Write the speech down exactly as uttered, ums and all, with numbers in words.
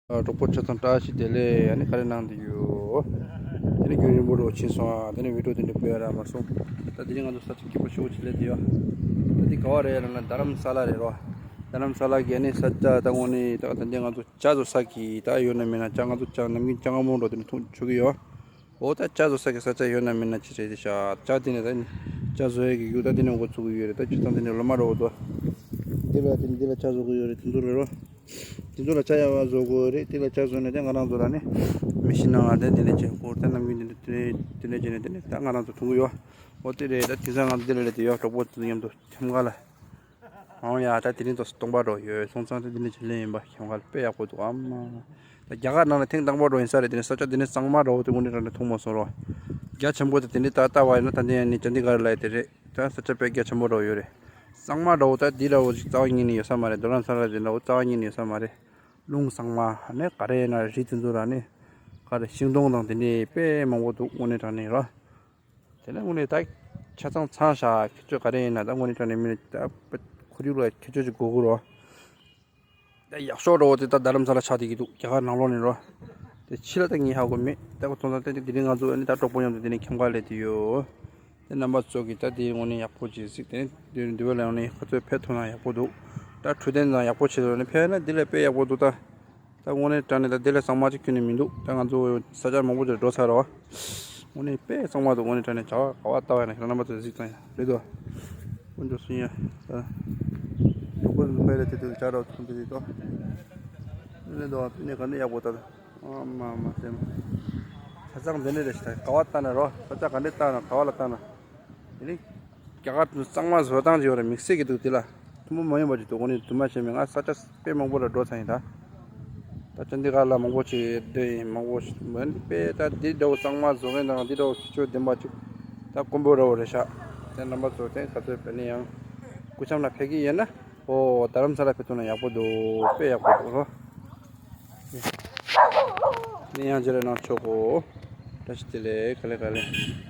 གྲོགས་པོ་ཆ་ཚང་བཀྲ་ཤིས་བདེ་ལེགས། ཨ་ནི་ག་རེ་གནང་འདི་ཡོད། དེ་ནི་རྒྱུན་རིང་པོ་རོ་ཕྱིན་སོང་། ཨ་དེ་ནི་བི་ཌིའོ་དེ་འདྲ་སྤོས་ཡ་རག་མ་སོང་། ད་དེ་རིང་ང་ཚོ་ས་ཆ་སྐྱིད་པོ་ཞེ་པོ་ཅིག་སླེབས་བསྡད་ཡོད། ད་འདི་ག་བ་རེད་ལབ་ན་རྡ་རམ་ས་ལ་རེད་རོ། རྡ་རམ་ས་ལ་གི་ཨ་ནི་ས་ཆ་ད་དངོས་གནས་ད་ད་འདི་ང་ཚོ་ཇ་བཟོ་ས་གི་ད་ཡོད་ན་མེད་ན་ཇ་ང་ཚོ་ཇ་ནམ་རྒྱུན་ཇ་མངར་མོ་འདྲ་དེ་ནི་འཐུང་ཆོག་གི་ཡོད། འོ་ད་ཇ་བཟོ་ས་གི་ས་ཆ་ཡོད་ན་མེད་ན་ཅི་རེད་དེ་ཤ། ཇ་དེ་ནས་ད་ཇ་བཟོ་ཡས་ཀྱི་རྒྱུ་ད་དེ་ནས་འགོ་ཚུགས་ཀྱི་ཡོད་རེད། ད་ཇ་ཚང་དེ་ནས་ལོ་མ་རོ་འོ་དོ། འདི་ལ་དེ་ནས་འདི་ལ་ཇ་བཟོ་གི་ཡོད་རེད། དེ་ཚོ་རེད་རོ། དེ་ཚོ་ལ་ཇ་ཡག་པ་བཟོ་དགོས་རེད། དེ་ལ་ཇ་བཟོས་ནས་ད་ང་རང་ཚོ་ལ་ནི་མི་ཤི་ནང་ལ་དེ་དེ་ནས་བྱེད་དགོས་རེད། ད་ནམ་རྒྱུན་དེ་འདྲ་དེ་འདྲ་བྱས་ནས་དེ་ནས་ད་ང་རང་ཚོ་འཐུང་གི་ཡོད། འོ་དེ་རེད། ད་དེང་སང་ང་ཚོ་འདི་ལ་སླེབས་བསྡད་ཡོད། གྲོགས་པོ་ཚོ་མཉམ་དུ་ཁྱམས་ཁ་ལ། འོང་ཡ། ད་དེ་རིང་ཏོག་ཙམ་སྟོང་པ་འདྲ་ཡོད། སོང་ཙང་ད་དེ་འདྲ་ཅིག་ལེན་ཡིན་པ། ཁྱམས་ཁ་དཔེ་ཡག་པོ་འདུག་ཨ་མ། ད་རྒྱ་གར་ནང་ལ་ཐེངས་དང་པོ་འདྲ་ཡིན་ས་རེད། དེ་ནས་ས་ཆ་དེ་ནས་གཙང་མ་འདྲ་བོ་དེ་དངོས་གནས་དྲང་གནས་མཐོང་མ་སོང་རོ། རྒྱ་ཆེན་པོ་དེ་དེ་འདྲ་ད་ལྟ་བ་ཡིན་ན་ད་འདི་ཡང་ནི་ཅན་དི་གྷར་ལ་དེ་རེད། ད་ས་ཆ་དཔེ་རྒྱ་ཆེན་པོ་འདྲ་བོ་ཡོད་རེད། གཙང་མ་འདྲ་བོ་ད་འདི་འདྲ་བོ་ཅིག་རྩ་བ་ཉིད་ནས་ཡོད་ས་མ་རེད། རྡ་རམ་ས་ལ་དེ་འདྲ་བོ་རྩ་བ་ཉིད་ནས་ཡོད་ས་མ་རེད། རླུང་གཙང་མ་ནི་ག་རེ་ཡིན་ན་རི་དེ་ཚོ་ར་ནི་ག་རེ་ཤིང་སྡོང་དང་དེ་འདྲ་དཔེ་མང་པོ་འདུག་དངོས་གནས་དྲང་གནས་རོ། དེ་ནས་དངོས་གནས་ད་ཆ་ཚང་ཚང་ཤག་ཁྱེད་ཚོས་ག་རེ་ཡིན་ན་ད་དངོས་གནས་དྲང་གནས་མི་ད་ཁོར་ཡུག་ལ་ཁྱེད་ཚོས་ཅིག་དགོས་ཀྱི་རོ། ད་ཡག་ཤོས་འདྲ་བོ་དེ་ད་རྡ་རམ་ས་ལ་ཆགས་བསྡད་ཀྱི་འདུག་རྒྱ་གར་ནང་ལོགས་ནས་རོ། དེ་ཕྱི་ལ་ད་ངས་ཧ་གོ་མེད། ད་ཁོ་ཚོ་ད་དེ་དེ་རིང་ང་ཚོ་ཨ་ནི་ད་གྲོགས་པོ་མཉམ་དུ་དེ་ནས་ཁྱམས་ཁ་སླེབས་བསྡད་ཡོད། དེ་རྣམ་པ་ཚོ་གིས་ད་དེ་དངོས་གནས་ཡག་པོ་ཅིག་གཟིགས། དེ་ནས་དེ་འདི་བ་ལ་ཡང་ནས་ཁོ་ཚོས་ཕེབས་ཐུབ་ན་ཡག་པོ་འདུག་ད་འཕྲོད་བསྟེན་དང་ཡག་པོ་བྱེད་ཐུབ་ན་ཕེབས་ན་འདི་ལས་དཔེ་ཡག་པོ་འདུག་ད། ད་དངོས་གནས་དྲང་གནས་ད་དེ་ལས་གཙང་མ་ཅིག་ཁྱོན་ནས་མི་འདུག་ད་ང་ཚོ་ས་ཆ་མང་པོ་ཅིག་འགྲོ་ཚར་རོ། དངོས་གནས་དཔེ་གཙང་མ་འདུག་དངོས་གནས་དྲང་གནས་བྱ་བ་ག་བ་ལྟ་བ་ཡིན་ན་ཁྱེད་རྣམ་པ་ཚོས་གཟིགས་ཙང་ཡང་རེད་དོ། དཀོན་མཆོག་གསུམ་ཡ། ད་དཀོན་མཆོག་དཔེ་རེད། དེ་དུས་བྱ་རོགས་ཚོང་དེ་དུས་དོ། དངོས་གནས་དོ་དངོས་གནས་ག་འདྲ་ཡག་པོ་ད། ཨ་མ་མ་སེམས། ཆ་ཚང་འདི་ནས་རེད་ཤག་ག་བ་ལྟ་ན་རོ། ས་ཆ་ག་འདྲས་ལྟ་ན་ག་བ་ལ་ལྟ་ན། དེ་ནི། རྒྱ་གར་དུ་གཙང་མ་བཟོ་སྟངས་ཅིག་ཡོད་རེད། དམིགས་བསལ་གྱི་འདུག་དེ་ལ། ཐུན་མོང་མ་ཡིན་པ་ཅིག་འདུག་དངོས་གནས་རྫུན་མ་བཤད་མེད། ང་ས་ཆ་དཔེ་མང་པོ་ལ་འགྲོ་ཚར་ཡིན་ད། ད་ཅན་དི་གྷར་ལ་མང་པོ་ཅིག་སྡོད་ཡིན། མང་པོ་ཞིག་མིན་དཔེ་ད་འདི་འདྲ་བོ་གཙང་མ་བཟོ་མཁན་དང་འདི་འདྲ་བོ་ཁྱད་ཆོས་ལྡན་པ་ཅིག་ད་དཀོན་པོ་འདྲ་བོ་རེད་ཤག་དེ་རྣམ་པ་ཚོ་དེ་ག་ཚོད་བས་ནས་ཡང་སྐུ་ཁམས་ལ་ཕེབས་ཀྱི་ཡོད་ན། ཨོ་རྡ་རམ་ས་ལ་ཕེབས་ཐུབ་ན་ཡག་པོ་འདུག་དཔེ་ཡག་པོ་འདུག་རོ། ནས་ཡང་བརྗེ་རེས་གནང་ཆོག་གོ་བཀྲ་ཤིས་བདེ་ལེགས། ག་ལེ་ག་ལེ།